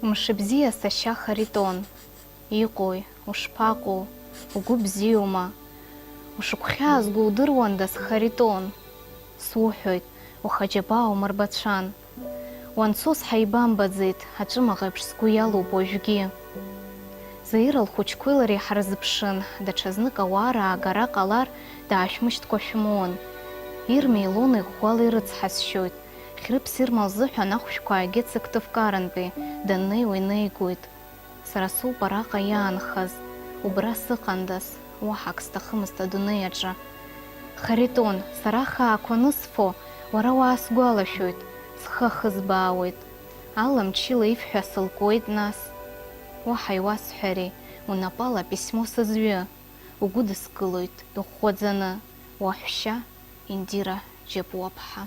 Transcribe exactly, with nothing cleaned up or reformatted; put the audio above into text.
Мшыбзиа, сашьа Харитон, иҟои, ушԥаҟоу, угәы бзиоума? Ушыгәхьаазго удыруандаз, Харитон? Суҳәоит, ухаџьабаа умырбацәан. Уанцоз ҳаибамбаӡеит, аҿымаҟ еиԥш сгәы иалоуп уажәгьы. Заира лхәыҷқәеи лареи ҳарзыԥшын, даҽазнык ауаа раагара ҟалар, даашәмышьҭкәа шәымоуан. Ирма Илона иӷәӷәала ирыцҳасшьоит. Хьрыԥс Ирма лзыҳәан ахәшәқәа аагеит Сыктывкарантәи, даннеиуа инеигоит. Сара соуп араҟа иаанхаз, убра сыҟандаз, уаҳа ак сҭахымызт адунеи аҿы. Харитон, сара ахаақәа анысфо, уара уаасгәалашәоит, схы ахызбаауеит. Ала мчыла ифҳәа сылкуеит нас. Уаҳа иуасҳәари, унапала аписьмо сызҩы, угәыдыскылоит иӷәӷәаӡаны, уаҳәшьа Индира Џьапуаԥҳа.